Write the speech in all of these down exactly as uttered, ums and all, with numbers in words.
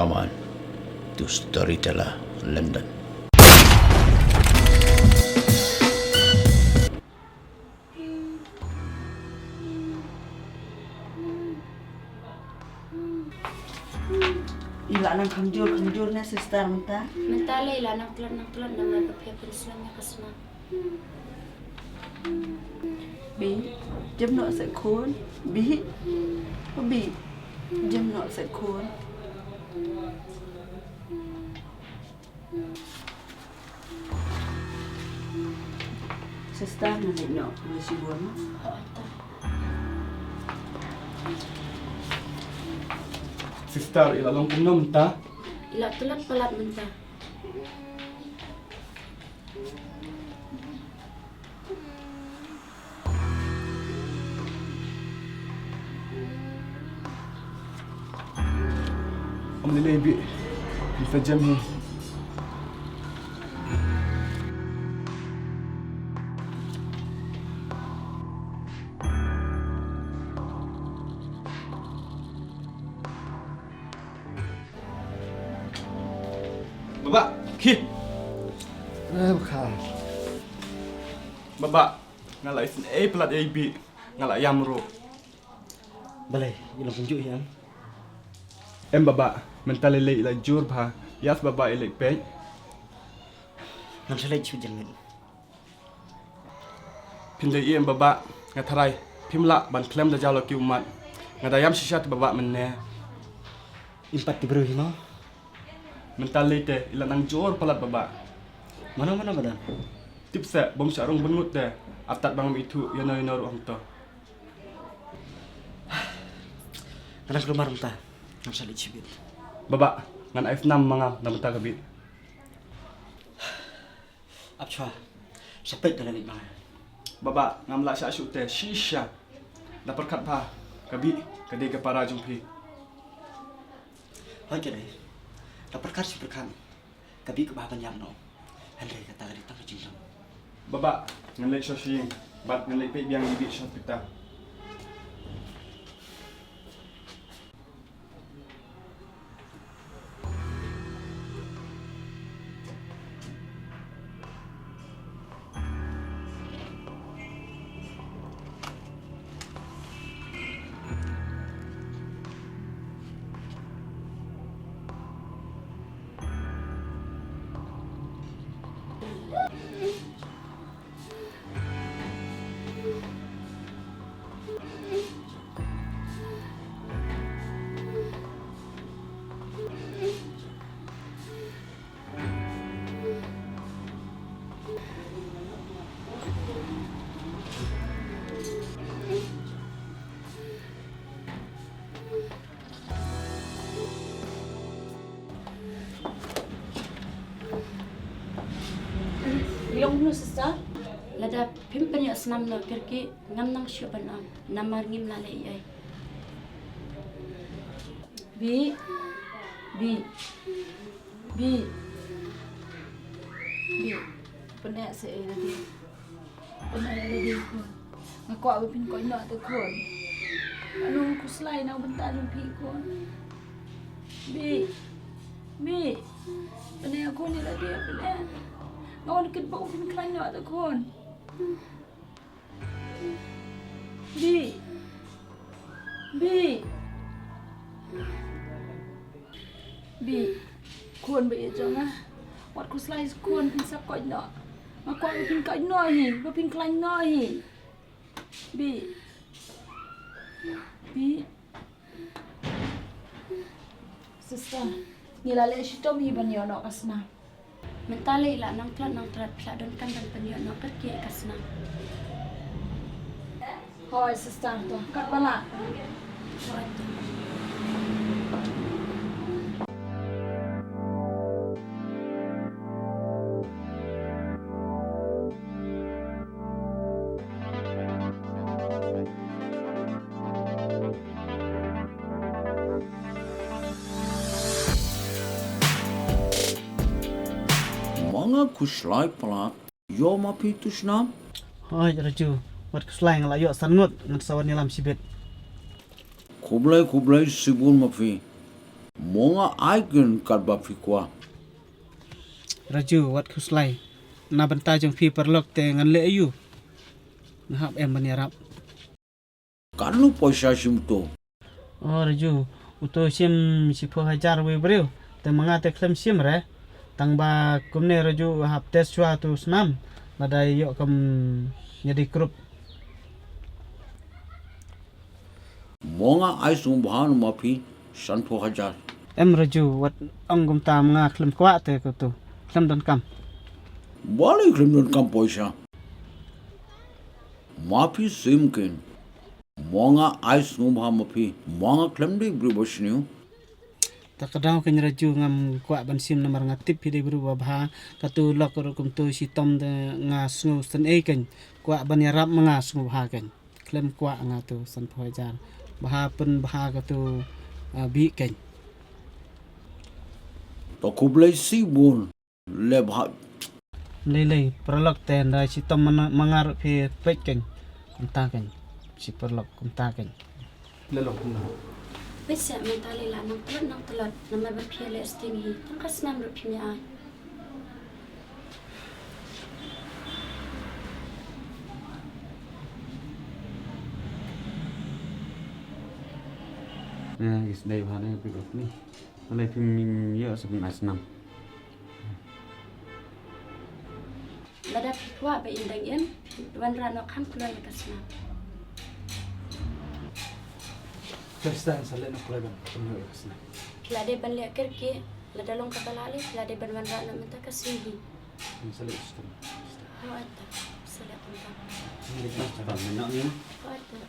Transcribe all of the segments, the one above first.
Aman, to Storyteller, London. I la nang kham jur, kham jur ne sister mynta? Mynta lei i la nang tlot, nang tlot namar ba phi ïa pynslem ïa ka snam. Bi, jem noh seh khun. Bi, Bi, jem noh seh khun. Sister, nga leit noh, nga shibun. Sister, i la long kumno mynta? I la tlot palat mynta. Ym lei lei Bi, phin sa jem hi. Baba, khie. Eh, baba. Baba, nga la isynei palat ïa i Bi, nga la ïam ruh. Balei, i long kumjuh hi em? Em baba, mynta lei lei i la jur bha, ïa baba i leit peit. Ngam sa leit shuh jingmut. Phin dei ïa em baba, nga tharai phim lah ban khlem da jaw la ki ummat. Nga da ïam shisha te baba mynne. Im pat ki briew hi mo? Mynta lei te i la nang jur palat baba. Mano mano madan? Tip seh bym shah rung bynmut te. Atat ba ngam ithuh ïano ïano ruh hangto. Nga dang kulmar mynta. Ngam sa leit shibit. Baba, ngan ai snam ma nga na mynta ka Bi. Ap shuwa, sa peit da leit ma nga. Baba, ngam lah shah shuh te shisha. Da pyrkhat bha, ka Bi ka dei ka para jong phi. Hooid ka dei. Da pyrkhat shi pyrkhat, ka Bi kaba ban ïap noh. Hynrei kata ka dei tang ka jingdon. Baba, ngan leit sha sha ïing bad ngan leit peit biang ïa i Bi sha hospital. Long nu sister? Lada phim pynïoh snam noh kyrkieh ngam nang shuh ban ong namar ngim lah leh ei ei. Bi, Bi, Bi, Bi. Pyneh seh ei lade. Pyneh ei lade khun. Nga kwah ba phin koit noh te khun. Nga nang khuslai na bynta jong phi khun. Bi, Bi. Pyneh khun ei lade pyneh. Nga wan kit ba u phin khlaiñ noh te khun. Bi. Bi. Bi. Khun ba ïeit jong nga. Wat khuslai khun phin sa koit noh. Nga kwah ba phin koit noh hi, ba phin khlaiñ noh hi. Bi. Bi. Sister, ngi la leh shitom hi ban ïoh noh ka snam. Mynta lei i la nang tlot nang tlot phi la donkam ban pynïoh noh kyrkieh ka snam. Hooid sister, to katba lah. Hooid to. Ma nga khuslai palat, ïoh ma phi tu snam? Hooid Raju, wat khuslai nga la ïoh san ngut, ngan sa wan ïalam shibit. Khublei khublei shibun ma phi. Mo nga ai kin katba phi kwah. Raju, wat khuslai. Na bynta jong phi paralok te ngan leh aiu? Nga hap em ban ïarap. Katno poisa shim uto? O Raju, uto shim shiphew hajar uwei u briew. Te ma nga te khlem shim re. Tang ba kumne Raju, hap test shuwa uto u snam. Lada ïoh kam ïadei krup. Mo nga ai sngewbha na ma phi sanphew hajar. Em Raju, wat ong kumta, ma nga khlem kwah te kato. Khlem donkam. Balei khlem donkam poisa? Ma phi shim kein. Mo nga ai sngewbha ma phi. Mo nga khlem dei briew ba sniew. Ta ka daw kein Raju, ngam kwah ban shim namar nga tip phi dei briew ba bha. Kato lok ruh kumto shitom te nga sngew sngewsynei kein. Kwah ban ïarap ma nga sngewbha kein. Khlem kwah nga to sanphew hajar. Bha pynbha kato, ah, bih kein. To khublei shibun. Leh bha. Lei lei, paralok te, ynda shitom ma nga, ma nga ruh phi peit kein. Kumta kein. Shi paralok kumta kein. Leh long kumta. Peit seh mynta lei la nang tlot nang tlot, namar ba phi leh sting hi. Tang ka snam ruh phim ïa ai. Ïa, is dei bha ne, phi bok ni. Balei phim ïoh sa phin ai snam? Lada phi kwah ba in dang im, phi wanrah noh kham kloi ïa ka snam. Khristan sa leh noh kloi ban pynïoh ïa ka snam. Phi la dei ban leh kyrkieh, lada long kaba lah leh, phi la dei ban wanrah noh mynta ka sngi hi. Sa leh stem. Ho ata, sa leh kumta. Ni leh stem ban mynta ni. Ho ata.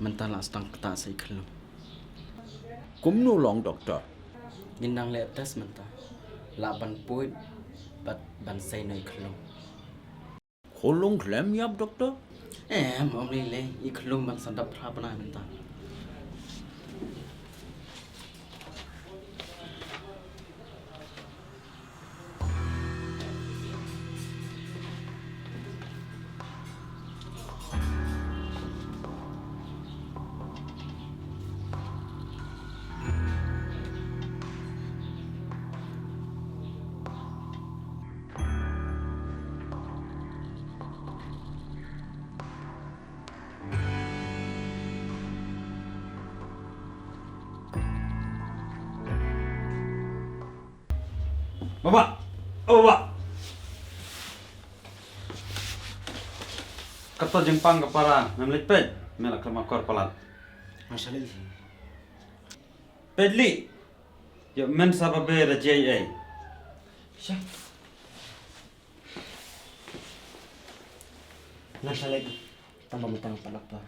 Mynta la sdang ktah sa i khyllung. Kumno long, doktor? Ngin nang leh test mynta. Lah ban pud bad ban sei na i khyllung. Khyllung khlem ïap, doktor? Em, ym lei lei, i khyllung ban sa dap phra bnai mynta. Baba! Oh, baba! Kato jingpang ka para, mem leit peit, me la khlem akor palat. Nga sa leit. Peit lei. Ïoh men sa ba be da J A. Sha. Nga sa leit. Tang ba mynta nga pat la por.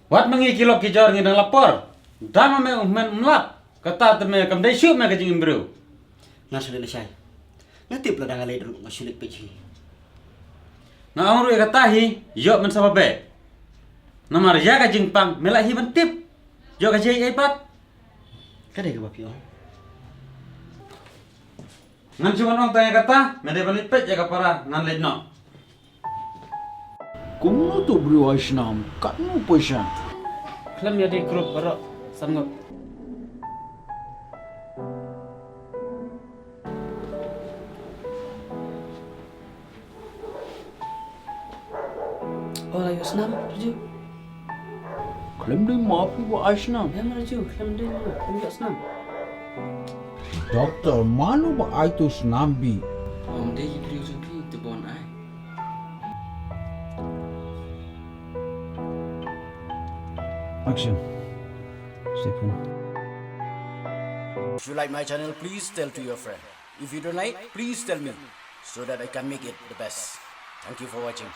Wat ma ngi ki lok ki jor ngi dang la por. Da ma me u men um lap. Kata te me kam dei shuh me ka jingim briew. Nga shu leit lashai. Nga tip lada nga leit ruh nga shu leit peit hi. Nga ong ruh ïa kata hi, ïoh men sa ba beh. Namar ïa ka jingpang me la hi ban tip. Ïoh ka jingïeit pat. Ka dei kaba phi ong. Ngan shu wan ong tang ïa kata, me dei ban leit peit ïa ka para, ngan leit noh. Kumno to briew ai snam, katno poisa? Khlem ïa dei krup baroh, san ngut. O la ïoh snam, Raju. Khlem dei ma phi ba ai snam. Em Raju, khlem dei ma, khlem ïoh snam. Doktor, mano ba ai to snam bih? Ym dei i briew jong phi te ban ai. Action. Stay tuned. If you like my channel, please tell to your friend. If you don't like, please tell me so that I can make it the best. Thank you for watching.